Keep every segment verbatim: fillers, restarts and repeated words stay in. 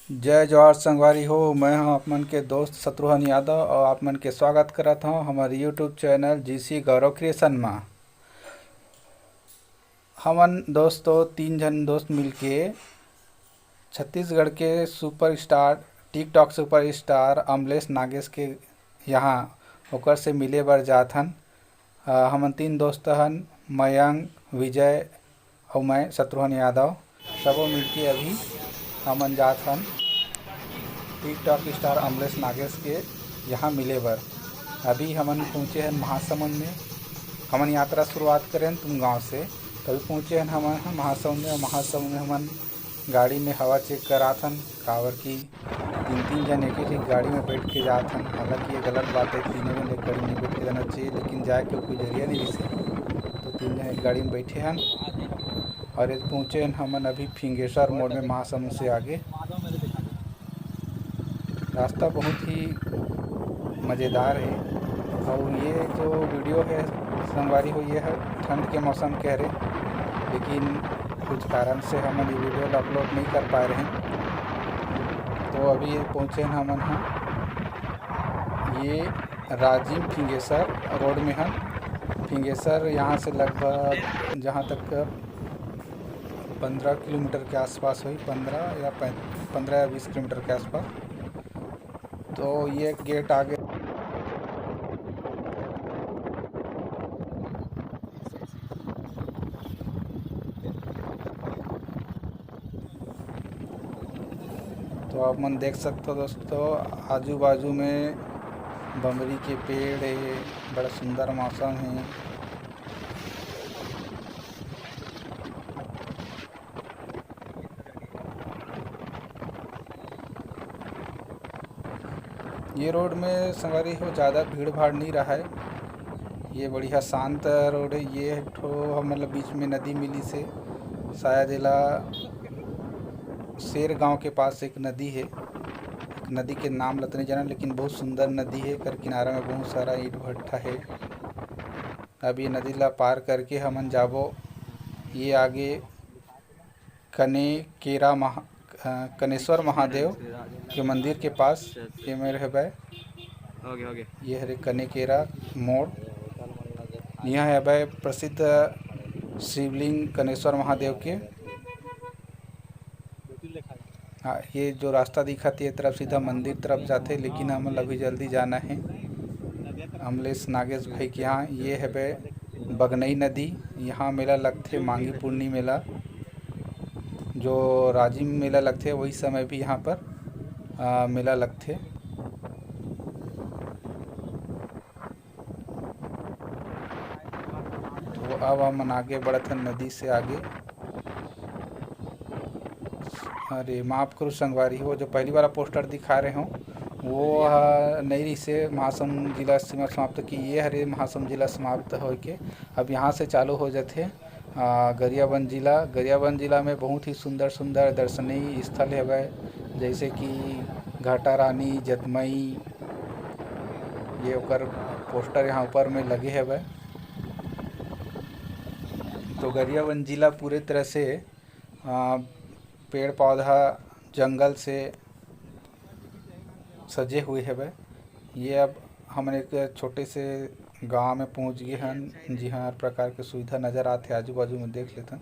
जय जोहार संगवारी हो, मैं हूं आप मन के दोस्त शत्रुघ्न यादव और आप मन के स्वागत करत हूं हमारे YouTube चैनल जीसी गौरव क्रिएशन मा। हमन दोस्तों तीन झन दोस्त मिलके छत्तीसगढ़ के superstar, TikTok superstar Amlesh Nagesh के यहाँ ओकर से मिले बर जात हन। अ, हमन तीन दोस्त हन, मयंक, विजय अउ मैं शत्रुघ्न यादव। सबो मिलके अभी हमन जात हन TikTok स्टार अमलेश नागेश के यहाँ मिले बर। अभी हमन पहुँचे हन महासमुंद में। हमन यात्रा शुरुआत करेन तुम गांव से, तभी पहुँचे हन हमन ह महासमुंद में। महासमुंद में हमन गाड़ी में हवा चेक करात हन, काबर कि तीन तीन जन एक एक गाड़ी में बैठ के जात हन। हालांकि ये गलत बात है, तीनों जन एक गाड़ी में बैठ के जाना चाहिए, लेकिन जाए के कोई जरिया नहीं रिसे, तो तीन जन एक गाड़ी में बैठे हन। और ये पहुँचे हन हमन अभी फिंगेश्वर मोड़ में महासमुंद से आगे। रास्ता बहुत ही मज़ेदार है। और ये जो वीडियो है संगवारी हो, ये है ठंड के मौसम के हरे, लेकिन कुछ कारण से हमन ये वीडियो ला अपलोड नहीं कर पाए रहे। तो अभी ये पहुँचे हैं हमन ह, ये राजिम फिंगेसर रोड में हन। फिंगेसर यहाँ से लगभग जहाँ तक पंद्रह किलोमीटर के आसपास होही, पंद्रह या पै-, पंद्रह या बीस किलोमीटर के आसपास। तो ये गेट आगे। तो आप मन देख सकते हो दोस्तों, आजू बाजू में बमरी के पेड़ है, बड़ा सुंदर मौसम है। ये रोड में संगवारी हो ज़्यादा भीड़ भाड़ नहीं रहा है, ये बढ़िया शांत रोड है। ये एक ठो हम मतलब बीच में नदी मिली से, शायद एला शेर गांव के पास एक नदी है, नदी के नाम लतनी जाना, लेकिन बहुत सुंदर नदी है। कर किनारा में बहुत सारा ईंट भट्ठा है। अब ये नदी ला पार करके हमन जाबो ये आगे कनेकेरा महा-, अ, कनेश्वर महादेव के मंदिर के पास ये मेर हेबे। ये हरे कनेकेरा मोड़। यहाँ हेबे प्रसिद्ध शिवलिंग कनेश्वर महादेव के। हाँ, ये जो रास्ता दिखत हे, ये तरफ सीधा मंदिर तरफ जाथे, लेकिन हमन ला अभी जल्दी जाना है। अमलेश नागेश भाई के यहाँ। ये हेबे बगनई नदी, यहाँ मेला लगथे, मांगी पुन्नी मेला, जो राजिम मेला लगथे, वही समय भी यहाँ पर, आ, मेला लगथे। तो अब हमन आगे बढ़त हन नदी से आगे। अरे, माफ करू संगवारी हो, जो पहली वाला पोस्टर दिखा रहे हो, वो ह नई रिसे महासमुंद जिला सीमा समाप्त की, ये हरे महासमुंद जिला समाप्त होके अब यहाँ से चालू हो जाथे, आ, गरियाबंद जिला। गरियाबंद जिला में बहुत ही सुंदर सुंदर दर्शनीय स्थल हेवय, जैसे कि घाटा रानी, जतमई, ये ओकर पोस्टर यहाँ ऊपर में लगे हेवय। तो गरियाबंद जिला पूरे तरह से, आ, पेड़ पौधा, जंगल से सजे हुए हेवय। ये अब हमन एक छोटे से गांव में पहुंच गए हन, जिहां हर प्रकार के सुविधा नजर आथे। आजू बाजू में देख लेथन।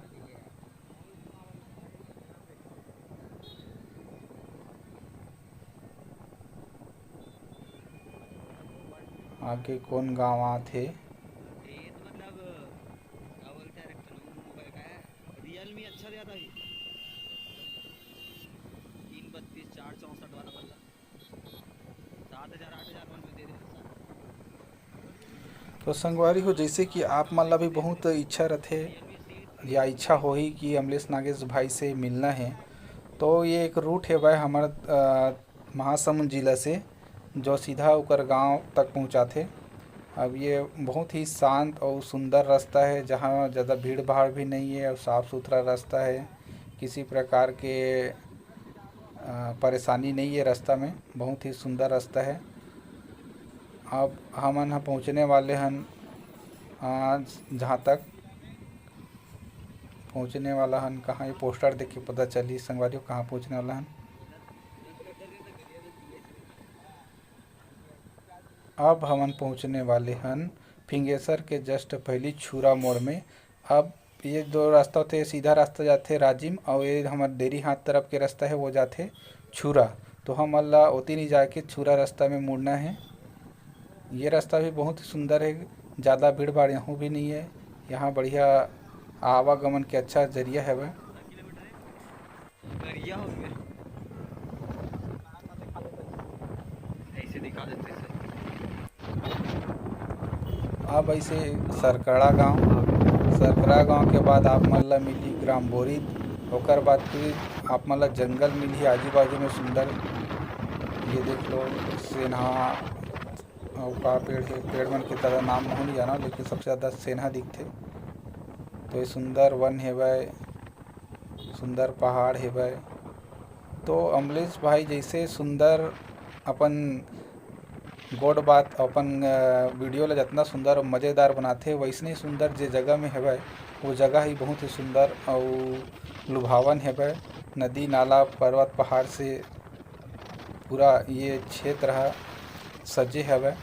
आगे कौन गांव आथे? ये तो मतलब, क्या बोलते हैं, अरे, कनून मोबाइल का है, रियलमी अच्छा दिया था अभी, तीन बत्तीस चार चौंसठ वाला बल्ला, सात हजार आठ हजार वन में दे दे। तो संगवारी हो, जैसे कि आप मन ला भी बहुत इच्छा रथे या इच्छा होही कि अमलेश नागेश भाई से मिलना है, तो ये एक रूट हेवय हमर, अ, महासमुंद जिला से, जो सीधा ओकर गांव तक पहुंचाथे। अब ये बहुत ही शांत और सुंदर रास्ता है, जहां ज़्यादा भीड़ भाड़ भी नहीं है और साफ सुथरा रास्ता है। किसी प्रकार के, अ, परेशानी नहीं है रास्ता में, बहुत ही सुंदर रास्ता है। अब हमन ह पहुँचने वाले हन, अ, जहाँ तक पहुँचने वाला हन, कहाँ ये पोस्टर देख के पता चली संगवारी हो, कहाँ पहुँचने वाला हन। अब हमन पहुँचने वाले हन फिंगेश्वर के just पहली छुरा मोड़ में। अब ये दो रास्ता होथे, सीधा रास्ता जाथे राजिम, और ये हमर देरी हाथ तरफ के रास्ता है, वो जाथे छुरा। तो हमन ला ओती नहीं जाके छुरा रास्ता में मुड़ना है। ये रास्ता भी बहुत ही सुंदर है, ज़्यादा भीड़ भाड़ यहाँ भी नहीं है। यहाँ बढ़िया आवागमन के अच्छा जरिया है। बढ़िया हो गया। ऐसे दिखा देते सर। अब ऐसे सरकड़ा गांव, सरकड़ा गांव के बाद आप मन ला मिली ग्राम बोरिद, ओकर बाद फिर आप मन ला जंगल मिली आजू बाजू में सुंदर। ये देख लो, सेनहा और का पेड़ है, पेड़ मन के ज़्यादा नाम नहीं जाना, लेकिन सबसे ज़्यादा सेनहा दिखते। तो ये सुंदर वन हेवय, सुंदर पहाड़ हेवय। तो अमलेश भाई जैसे सुंदर अपन गोठ बात, अपन, अ, वीडियो ला जितना सुंदर और मज़ेदार बनाथे, वैसने सुंदर जे जगह में हेवय, वो जगह ही बहुत ही सुंदर और लुभावन हेवय। नदी, नाला, पर्वत, पहाड़ से पूरा ये क्षेत्र ह सजे हवय।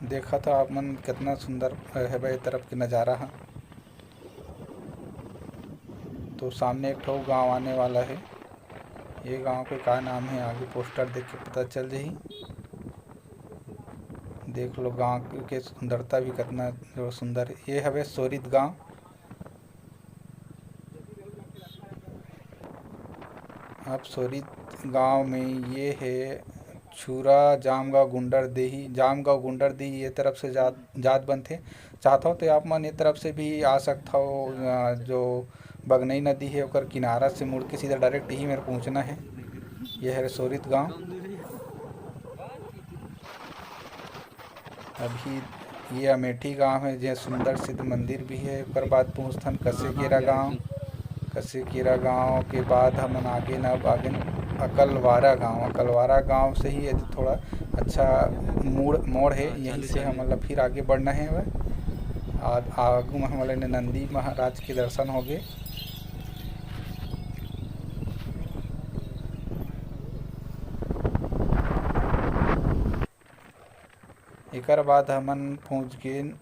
देखत हो आप मन, कितना सुंदर हवय ये तरफ के नज़ारा ह। तो सामने एक ठो गांव आने वाला है। ये गांव के का नाम है, आगे पोस्टर देख के पता चल जाही। देख लो, गांव के सुंदरता भी कितना जो सुंदर है। ये हवे सोरित गांव। अब सोरित गांव में ये है छुरा, जामगांव, गुंडरदेही। जामगांव, गुंडरदेही ये तरफ से जात, जात बनथे। चाहत हो तो आप मन ये तरफ से भी आ सकत हो। अ, जो बगनई नदी है, ओकर किनारा से मुड़ के सीधा डायरेक्ट यही मेर पहुंचना है। ये है सोरित गांव। अभी ये अमेठी गांव है, जे सुंदर सिद्ध मंदिर भी है। ओकर बाद पहुंचथन कसेकेरा गांव। कसेकेरा गांव के बाद हमन आगे न, आगे न अकलवारा गांव। अकलवारा गांव से ही यदि थोड़ा अच्छा मुड़, मोड़ है, यहीं से हमन ला फिर आगे बढ़ना है। आ-, आगू में हमन ला नंदी महाराज के दर्शन होगे। एकर बाद हमन पहुंच गेन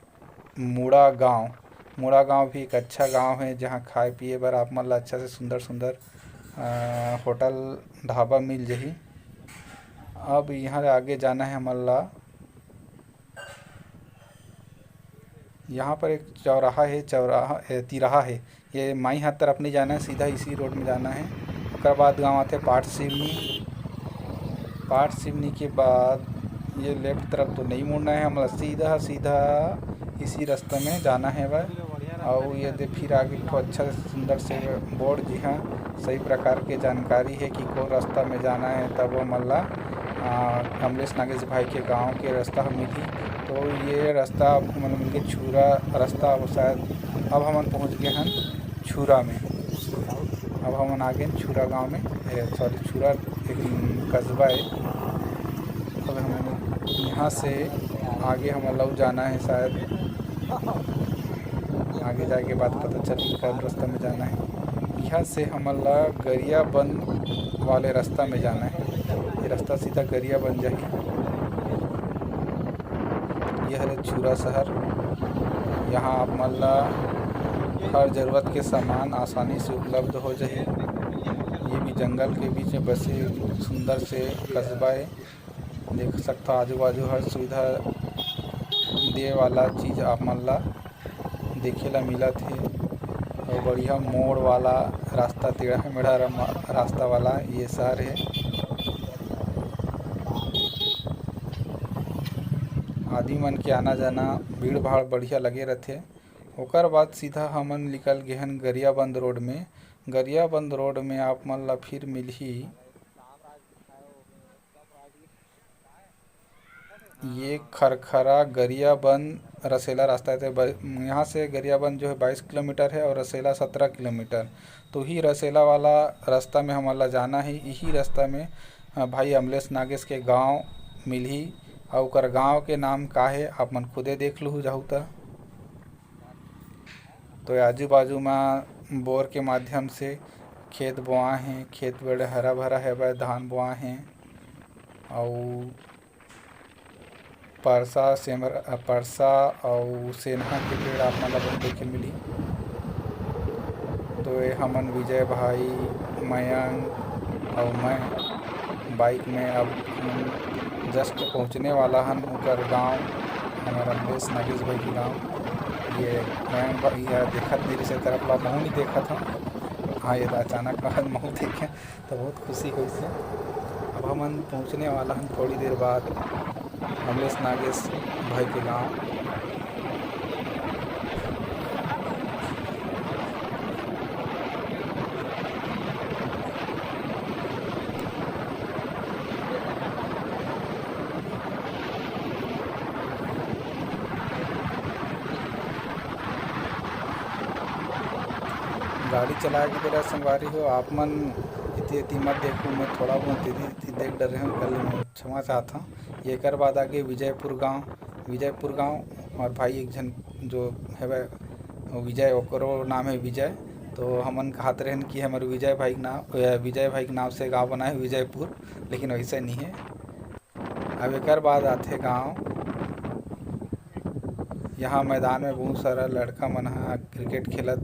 मुड़ा गांव। मुड़ा गांव भी एक अच्छा गांव है, जहां खाए पिए बर आप मन ला अच्छा से सुंदर सुंदर, अ, होटल ढाबा मिल जही। अब यहां ले आगे जाना है हमन ला। यहाँ पर एक चौराहा है, चौराहा, ए, तिराहा है। ये माई हाथ तरफ नहीं जाना है, सीधा इसी रोड में जाना है। ओकर बाद गांव आथे पाट सिवनी। पाट सिवनी के बाद ये लेफ्ट तरफ तो नहीं मुड़ना है, हमला सीधा सीधा इसी रास्ता में जाना है भाई। और ये दे फिर आगे एक ठो अच्छा सुंदर से बोर्ड, जी हाँ, सही प्रकार के जानकारी है कि कौन रास्ता में जाना है, तब वो मल्ला, आ, अमलेश नागेश भाई के गांव के रास्ता ह मिलही। तो ये रास्ता अब हमन मिलके छुरा रास्ता, अब शायद अब हमन पहुंच गए हैं छुरा में। अब हमन आ गए छुरा गांव में, ए, सॉरी, छुरा एक कस्बा है। अब हमन यहाँ से आगे हमन लऊ जाना है शायद। आगे जाए के बाद पता चली कौन रास्ता में जाना है। यहाँ से हमन ला गरियाबंद वाले रास्ता में जाना है। ये रास्ता सीधा गरियाबंद जाही। ये हरे छुरा शहर। यहाँ आप मन ला हर जरूरत के सामान आसानी से उपलब्ध हो जाही। ये भी जंगल के बीच में बसे सुंदर से कस्बा है। देख सकथव, आजू बाजू हर सुविधा दे वाला चीज आप मन ला देखे ला मिलत हे। अउ बढ़िया मोड़ वाला रास्ता, टेढ़ा मेढ़ा रमा-, रास्ता वाला ये शहर हे। आदमी मन के आना जाना, भीड़ भाड़ बढ़िया लगे रथे। ओकर बाद सीधा हमन निकल गे हन गरियाबंद रोड में। गरियाबंद रोड में आप मन ला फिर मिलही ये खरखरा गरियाबंद रसेला रास्ता है। तो ब-, यहाँ से गरियाबंद जो है बाईस किलोमीटर है और रसेला सत्रह किलोमीटर। तो ही रसेला वाला रास्ता में हमन ला जाना है। यही रास्ता में, अ, भाई अमलेश नागेश के गांव मिलही। अउ ओकर गांव के नाम का है, आप मन खुदे देख लूहू जाहू त। तो आजू बाजू म बोर के माध्यम से खेत बोआ हे, खेत बड़े हरा भरा हेवय, धान बोआ हे। अउ परसा, सेमर-, अ, परसा अउ सेनहा के पेड़ आप मन ला बहुत देखे मिली। तो ये हमन विजय भाई, मयंक अउ मैं bike में अब हम just पहुँचने वाला हन ओकर गाँव, हमर अमलेश नागेश भाई के गाँव। ये मयंक भाई ह देखत नहीं रिहिस, तरफ ला महू नहीं देखत हूँ। हाँ, ये तो अचानक महू देखे। तो बहुत खुशी होइस हे। अब हमन पहुँचने वाला हन थोड़ी देर बाद अमलेश नागेश भाई के गाँव। गाड़ी चलाए के बेरा संगवारी हो, आप मन एती एती मत देखू, मैं थोड़ा बहुत एती एती देख डरे हूँ, कर ले मैं क्षमा चाहत हूँ। एकर बाद आगे विजयपुर गांव, विजयपुर गांव, और भाई एक झन जो हवे विजय, ओकरो नाम है विजय। तो हमन कहत रहन कि हमर विजय भाई के नाम, अ, विजय भाई के नाम से गांव बना है विजयपुर, लेकिन वैसे नहीं है। अब एकर बाद आथे गांव। यहाँ मैदान में बहुत सारा लड़का मन ह क्रिकेट खेलत,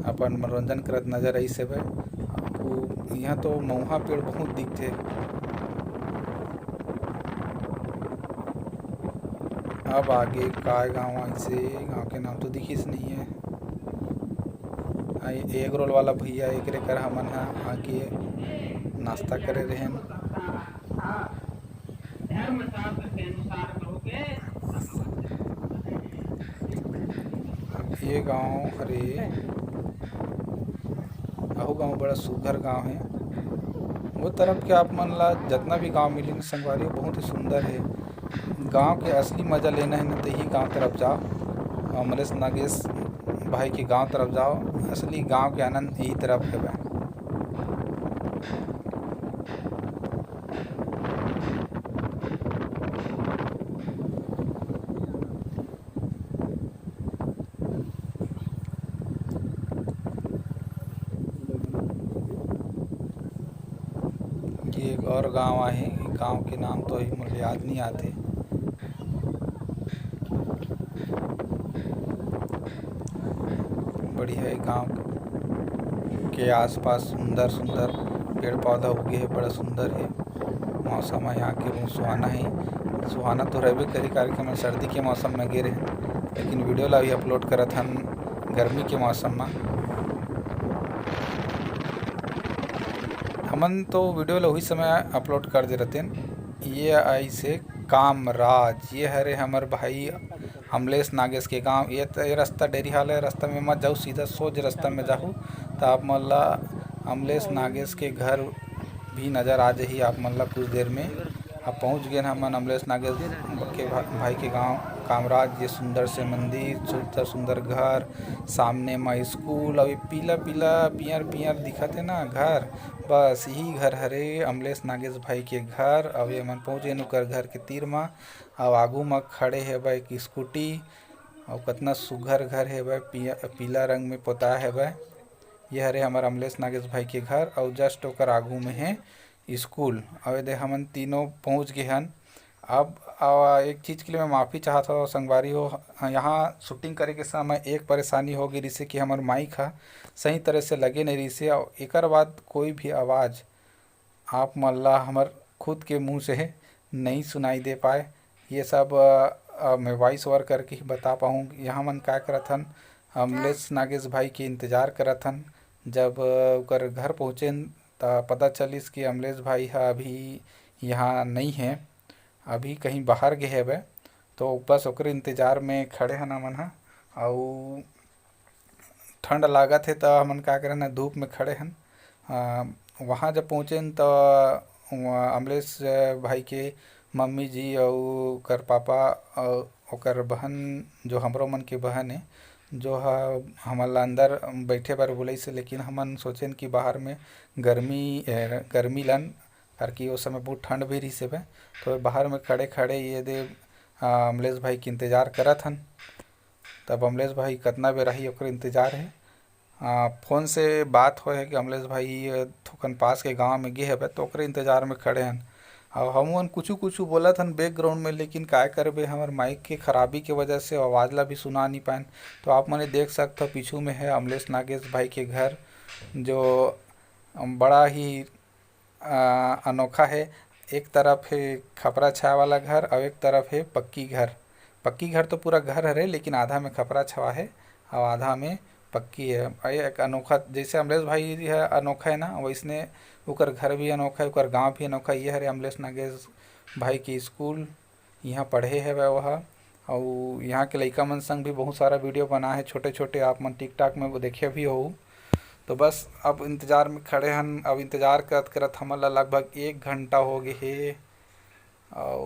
अपन मनोरंजन करत नजर आइस हवय। अउ यहाँ तो मउहा पेड़ बहुत दिखथे। अब आगे काय गांव आइसे, गांव के नाम तो दिखिस नहीं है। आ, ये एग रोल वाला भैया, एकरे कर हमन ह आके नाश्ता करे रहेन। ये गांव हरे, अहू गांव बड़ा सुघर गांव है। वो तरफ के आप मन ला जतना भी गांव मिली न संगवारी, वो बहुत ही सुंदर है। गांव के असली मजा लेना है न, तो यही गांव तरफ जाओ, अमलेश नागेश भाई के गांव तरफ जाओ, असली गांव के आनंद यही तरफ है। ये एक और गांव आहे, गांव के नाम तो अभी मोला याद नहीं आते। बढ़िया है गांव के आसपास, सुंदर सुंदर पेड़ पौधा उगे है, बड़ा सुंदर है। मौसम ह यहाँ के बहुत सुहाना है। सुहाना तो रहबे करी, काबर कि हमन सर्दी के मौसम में गे रहेन, लेकिन वीडियो ला भी अपलोड करत हन गर्मी के मौसम में। हमन तो वीडियो ला वही समय अपलोड कर दे रहतेन। ये आइसे कामराज, ये हरे हमर भाई अमलेश नागेश के गांव। ये त-, ये रास्ता डेरी हाल है, रास्ता में मत जाहू, सीधा सोझ रास्ता में जाहू, त आप मन ला अमलेश नागेश के घर भी नजर आ जाही आप मन ला कुछ देर में। अब पहुंच गए हमन अमलेश नागेश के भा-, भाई के गांव कामराज। ये सुंदर से मंदिर, सुंदर सुंदर घर, सामने म स्कूल, अउ ये पीला पीला, पियर पियर दिखत है ना घर, बस यही घर हरे अमलेश नागेश भाई के घर। अउ ये मन पहुंच गए ओकर घर के तीर म। अउ आगू म खड़े हेवय एक स्कूटी, अउ कतना सुघर घर हेवय, पिया-, पीला रंग में पोताय हेवय। ये हरे हमर अमलेश नागेश भाई के घर, अउ just ओकर आगू में हे स्कूल। अउ एदे हमन तीनों पहुंच गे हन। अब, अ, एक चीज के लिए मैं माफी चाहत हव संगवारी हो, यहाँ शूटिंग करे के समय एक परेशानी हो गई रिसे कि हमर माइक ह सही तरह से लगे नहीं रिसे, अउ एकर बाद कोई भी आवाज आप मन ला हमर खुद के मुंह से नई सुनाई दे पाए। ये सब, अ, अ, मैं वॉइस ओवर करके ही बता पाऊँ। यहाँ मन का करत हन, अमलेश नागेश भाई के इंतजार करत हन। जब, अ, ओकर घर पहुँचेन, त पता चलिस कि अमलेश भाई ह अभी यहाँ नई हे, अभी कहीं बाहर गे हेवय। तो बस ओकरे इंतजार में खड़े हन हमन ह। अउ ठंड लागत हे, त हमन का करन, धूप में खड़े हन। अ, वहाँ जब पहुँचेन, त वहाँ अमलेश भाई के मम्मी जी अउ ओकर पापा अउ ओकर बहन, जो हमरो मन के बहन हे, जो ह हमन ला अंदर बैठे बर बुलाइस हे, लेकिन हमन सोचेन कि बाहर में गर्मी, ए, गर्मी लन, काबर कि ओ समय बहुत ठंड भी रहिस हेबे। तो बाहर में खड़े-खड़े ये दे, अ, अमलेश भाई के इंतजार करत हन। तब अमलेश भाई कतना बेर आही, ओकर इंतजार हे। आ, फोन से बात होए हे कि अमलेश भाई, अ, थोकन पास के गांव में गे हवे, तो ओकरे इंतजार में खड़े हन। अउ हमन कुछु कुछु बोलत हन बैकग्राउंड में, लेकिन काय करबे, हमर माइक के खराबी के वजह से आवाज ला भी सुना नहीं पाएन। तो आप मन देख सकथव, पीछू में है अमलेश नागेश भाई के घर, जो बड़ा ही अ, अनोखा है। एक तरफ है खपरा छाया वाला घर, और एक तरफ है पक्की घर। पक्की घर तो पूरा घर हरे, लेकिन आधा में खपरा छावा है और आधा में पक्की है। और ये एक अनोखा, जैसे अमलेश भाई है अनोखा है ना, वैसने ओकर घर भी अनोखा है, ओकर गांव भी अनोखा। ये हरे अमलेश नागेश भाई की स्कूल, यहाँ पढ़े हवय वह। अउ यहाँ के लइका मन संग भी बहुत सारा वीडियो बना है छोटे छोटे, आप मन टिकटॉक में वो देखे भी हो। तो बस अब इंतजार में खड़े हन। अब इंतजार करत करत हमन ला लगभग एक घंटा हो गए हे, अउ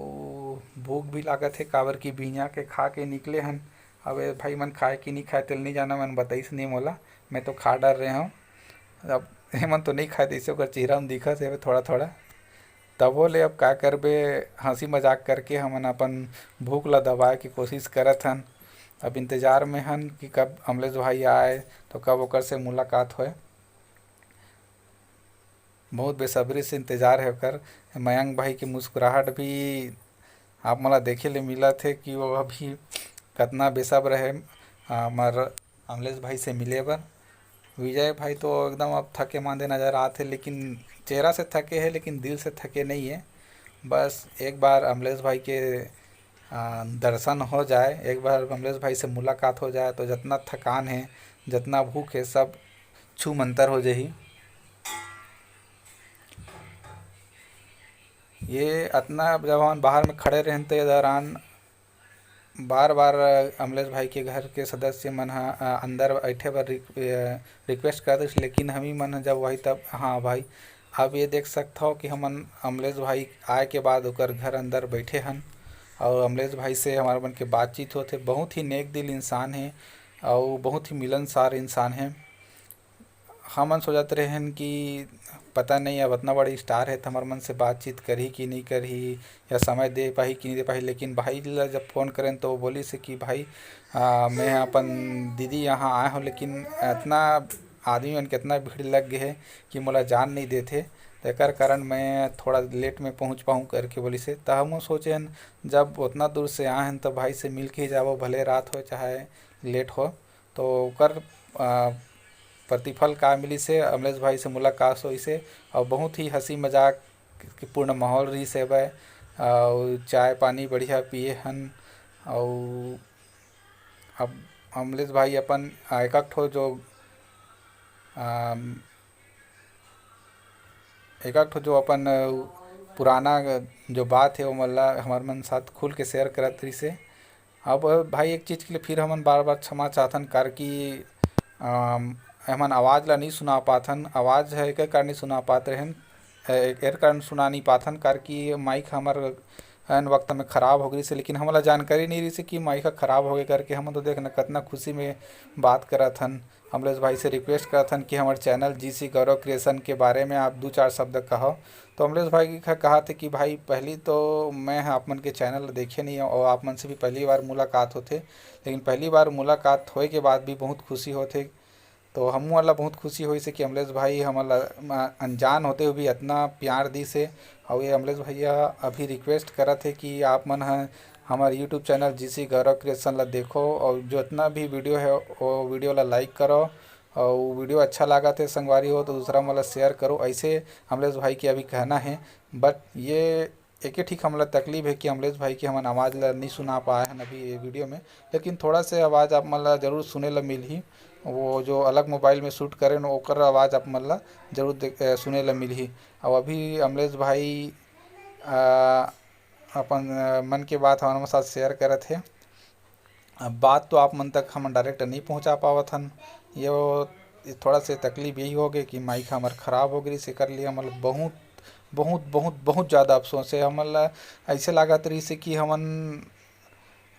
भूख भी लागत हे, काबर कि बिहनिया के खा के निकले हन। अब ये भाई मन खाए कि नहीं खाए, तेल नहीं जाना, मन बताइस नहीं मोला, मैं तो खा डर रहे हूँ। अब ये मन तो नहीं खाए, जैसे ओकर चेहरा में दिखत हे थोड़ा थोड़ा। तभो ले अब का करबे, हंसी मजाक करके हमन अपन भूख ला दबाए के कोशिश करत हन। अब इंतजार में हन कि कब अमलेश भाई आए, तो कब ओकर से मुलाकात होए। बहुत बेसब्री से इंतजार है ओकर। मयंक भाई की मुस्कुराहट भी आप मोला देखे ले मिलत हे कि वो अभी कतना बेसब्र है हमर अमलेश भाई से मिले बर। विजय भाई तो एकदम अब थके मांदे नजर आत हे, लेकिन चेहरा से थके है, लेकिन दिल से थके नहीं है। बस एक बार अमलेश भाई के आ, दर्शन हो जाए, एक बार अमलेश भाई से मुलाकात हो जाए, तो जितना थकान है, जितना भूख है, सब छू मंतर हो जाही। ये अतना, जब हम बाहर में खड़े रहन, तो ये दौरान बार बार अमलेश भाई के घर के सदस्य मन ह, अ, अंदर बैठे बर रिक-, अ, रिक्वेस्ट करत रहिस, लेकिन हमी मन ह जब वही तब, हाँ भाई, अब ये देख सकथव कि हमन अमलेश भाई आए के बाद ओकर घर अंदर बैठे हन, और अमलेश भाई से हमारे मन के बातचीत होथे। बहुत ही नेक दिल इंसान है और बहुत ही मिलनसार इंसान है। हमन सोचत रहेन कि पता नहीं, अब इतना बड़ा स्टार है, तो हमर मन से बातचीत करही कि नहीं करही, या समय दे पाही कि नहीं दे पाही। लेकिन भाई ला जब फ़ोन करेन, तो वो बोलिस हे कि भाई, आ, मैं अपन दीदी यहाँ आए हूँ, लेकिन इतना आदमी मन के इतना भीड़ लग गए है कि मोला जान नहीं देथे, तो एकर कारण मैं थोड़ा लेट में पहुँच पाऊँ करके बोलिस हे। तो हम सोचेन, जब उतना दूर से आए हैं, तो भाई से मिल के ही जाबो, भले रात हो चाहे लेट हो। तो ओकर, आ, प्रतिफल का मिलिस हे, अमलेश भाई से मुलाकात होइस हे, और बहुत ही हंसी मजाक के पूर्ण माहौल रहिस हे भाई। और चाय पानी बढ़िया पिए हन, और अब अमलेश भाई अपन, आ, एक ठो जो, आ, एक ठो जो अपन, आ, पुराना जो बात है, वो मन ला हमर मन साथ खुल के शेयर करत रहिस हे। अब भाई, एक चीज़ के लिए फिर हमन बार-बार क्षमा चाहथन, कार कि, अम, हमन आवाज़ ला नहीं सुना पाथन। आवाज़ है एकर कारण नहीं सुना पात रहन, ए-, एकर कारण सुना नहीं पाथन, कार कि माइक हमर ऐन वक्त में खराब हो गई से, लेकिन हमला जानकारी नहीं रही से कि माइक ह खराब हो गए करके। हमन तो देखना कितना खुशी में बात करत हन। अमलेश भाई से रिक्वेस्ट करत हन कि हमर चैनल जीसी गौरव क्रिएशन के बारे में आप दू चार शब्द कहो। तो अमलेश भाई का कहा थे कि भाई, पहली तो मैं ह आप मन के चैनल देखे नहीं हूँ और आप मन से भी पहली बार मुलाकात होथे, लेकिन पहली बार मुलाकात होए के बाद भी बहुत खुशी होथे। तो हमू वाला बहुत खुशी होइस हे कि अमलेश भाई हमला, अ, अनजान होते हुए भी इतना प्यार दिस हे। और ये अमलेश भैया अभी रिक्वेस्ट करत हे कि आप मन ह हमर यूट्यूब चैनल जीसी गौरव क्रिएशन ला देखो और जितना भी वीडियो है, वो वीडियो ला लाइक करो। और वीडियो अच्छा लागत हे संगवारी हो, तो दूसरा मन ला शेयर करो, ऐसे अमलेश भाई के अभी कहना है। बट ये एके ठीक हमला तकलीफ है कि अमलेश भाई के हमन आवाज़ ला नहीं सुना पाए हन अभी ये वीडियो में, लेकिन थोड़ा से आवाज़ आप मन ला जरूर सुने ला मिलही। वो जो अलग मोबाइल में शूट करेन, ओकर आवाज़ आप मन ला जरूर दे-, अ, सुने ला मिलही। और अभी अमलेश भाई, अ, अपन, अ, मन के बात हमर साथ शेयर करत हे। अब बात तो आप मन तक हमन डायरेक्ट नहीं पहुंचा पावत हन। ये वो, ये थोड़ा से तकलीफ यही हो गई कि माइक हमर खराब हो गई, एकर लिए हमन बहुत, बहुत, बहुत, बहुत ज़्यादा अफसोस है। हमन ला ऐसे लागत रही से कि हमन,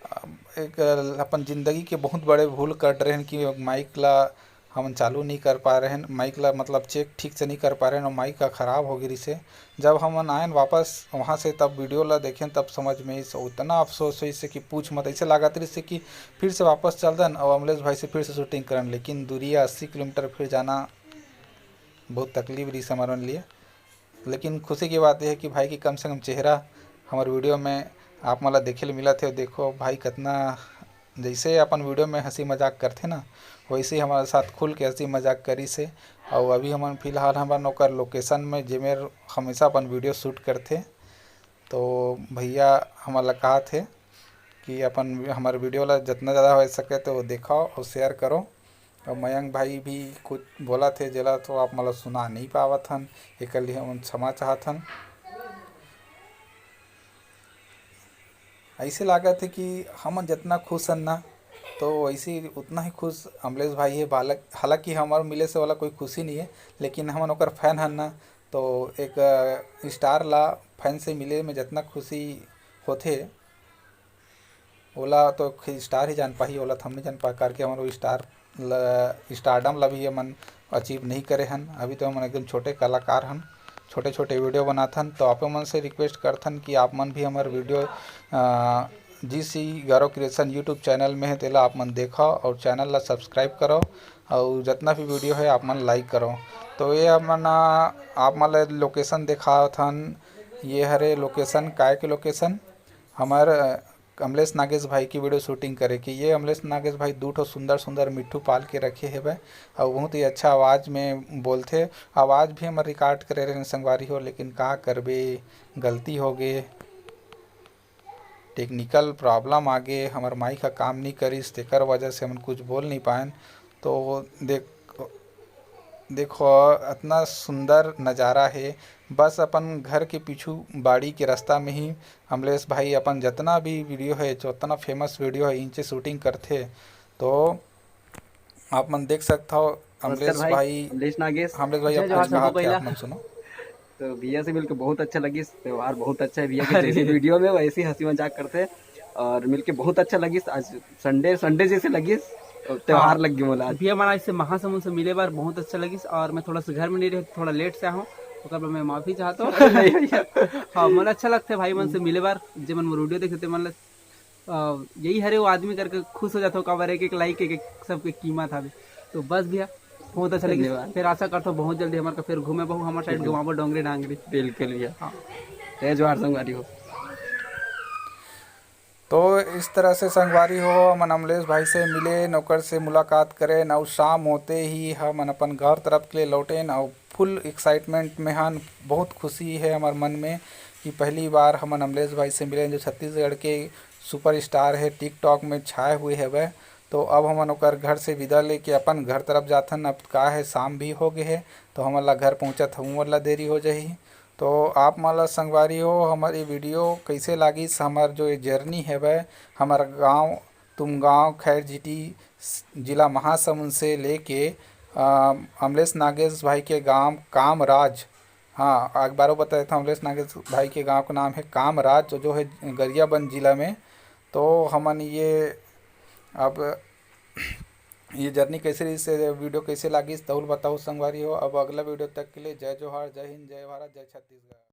अ, एक अपन ज़िंदगी के बहुत बड़े भूल कर रहे हैं कि माइक ला हमन चालू नहीं कर पा रहे हैं, माइक ला मतलब चेक ठीक से नहीं कर पा रहे हैं और माइक का खराब हो गई से। जब हमन आयन वापस वहाँ से, तब वीडियो ला देखें, तब समझ में आइस, उतना अफसोस होइस कि पूछ मत। ऐसे लागत रहिस कि फिर से वापस चल दन और अमलेश भाई से फिर से शूटिंग करन, लेकिन दूरिया अस्सी किलोमीटर फिर जाना बहुत तकलीफ रहिस हमर मन लिए। लेकिन खुशी की बात यह है कि भाई की कम से कम चेहरा हमर वीडियो में आप मन ला देखे ल मिलत हे। देखो भाई कितना, जैसे अपन वीडियो में हंसी मजाक करथे ना, वैसे ही हमारे साथ खुल के हंसी मजाक करिस हे। और अभी हमन फिलहाल हमन ओकर लोकेशन में, जेमेर हमेशा अपन वीडियो शूट करथे, तो भैया हमन ला कहा थे कि अपन हमारे वीडियो ला जितना ज़्यादा हो सके तो देखो और शेयर करो। और मयंक भाई भी कुछ बोला थे, जेला तो आप मतलब सुना नहीं पावत हन, एकर लिए हम क्षमा चाहत हन। ऐसे लागत है कि हमन जितना खुश हन ना, तो वैसे ही उतना ही खुश अमलेश भाई है। बालक, हालांकि हमारे मिले से वाला कोई खुशी नहीं है, लेकिन हमन ओकर फैन हन ना, तो एक स्टार ला फैन से मिले में जितना खुशी होथे, ओला तो स्टार ही जान पाही, ओला तो हम नहीं जान पा, करके हमन वो स्टार ल-, स्टारडम ला भी हमन अचीव नहीं करे हन। अभी तो हमन एकदम छोटे कलाकार हन, छोटे छोटे वीडियो बनाथन। तो आप मन से रिक्वेस्ट करथन कि आप मन भी हमर वीडियो जी सी गौरव क्रिएशन यूट्यूब चैनल में है, तेला आप मन देखो और चैनल ला सब्सक्राइब करो और जितना भी वीडियो है आप मन लाइक करो। तो ये हमन आप मन ला लोकेशन देखावत हन, ये हरे लोकेशन, काय के लोकेशन, हमर अमलेश नागेश भाई की वीडियो शूटिंग करे के। ये अमलेश नागेश भाई दू ठो सुंदर सुंदर मिट्ठू पाल के रखे हेबे, और बहुत ही अच्छा आवाज़ में बोलथे। आवाज़ भी हमर रिकॉर्ड करे रहे संगवारी हो, लेकिन का करबे, गलती हो गे, टेक्निकल प्रॉब्लम आ गे, हमर माइक ह काम नहीं करिस, तेकर वजह से हमन कुछ बोल नहीं पाएन। तो देख, देखो, इतना सुंदर नज़ारा है। बस अपन घर के पीछू बाड़ी के रास्ता में ही अमलेश भाई अपन जितना भी वीडियो है, जितना फेमस वीडियो है, इनसे शूटिंग करथे। तो आप मन देख सकत हो अमलेश भाई, भाई, अमलेश नागेश। अमलेश भाई, आप कुछ कहा थे, आप मन सुनो। तो भैया से मिलके बहुत अच्छा लगिस। त्यौहार बहुत अच्छा है भैया के, जैसे वीडियो में वैसे ही हंसी मजाक करथे और मिलके बहुत अच्छा लगिस। आज संडे, संडे जैसे लगिस, त्यौहार लग गे मोला आज। भैया मन आज से महासमुंद से मिले बार बहुत अच्छा लगिस और मैं थोड़ा सा घर में नहीं रहे, थोड़ा लेट से आया हूँ, ओकर बर मैं माफी चाहता हूँ। हाँ, मन अच्छा लगथे भाई मन से मिले बार, जे मन मोर वीडियो देखे ते मन ला यही हरे वो आदमी करके खुश हो जाता हूँ, काबर एक एक लाइक एक एक सबके कीमत हवे। तो बस भैया, बहुत अच्छा लगे। फिर आशा करता हूँ बहुत जल्दी हमारे फिर घूमे बहू हमारे साइड घुमाबो डोंगरी डांगरी। बिल्कुल भैया। हाँ। जय जोहार संगवारी हो। तो इस तरह से संगवारी हो, हमन अमलेश भाई से मिले, ओकर से मुलाकात करे, और शाम होते ही हमन अपन घर तरफ के लिए लौटेन, और फुल एक्साइटमेंट में हन। बहुत खुशी है हमारे मन में कि पहली बार हमन अमलेश भाई से मिले, जो छत्तीसगढ़ के सुपरस्टार है, टिकटॉक में छाए हुए हवे। तो अब हमन ओकर घर से विदा लेके अपन घर तरफ जाथन। अब का है, शाम भी हो गए है, तो हमन ला घर पहुँचत हमन ला देरी हो जाही। तो आप मन ला संगवारी हो, हमर ये वीडियो कैसे लागिस, हमर जो ये जर्नी हवे, हमर गांव तुमगांव खैरझिटी, जिला महासमुंद से लेके अमलेश नागेश भाई के गांव कामराज। हाँ, एक बार बता देता हूँ, अमलेश नागेश भाई के गांव का नाम है कामराज, जो है गरियाबंद जिला में। तो हमन ये अब ये जर्नी कैसे रही, वीडियो कैसे लागिस, तहुल बताओ संगवारी हो। अब अगला वीडियो तक के लिए जय जोहार, जय हिंद, जय भारत, जय छत्तीसगढ़।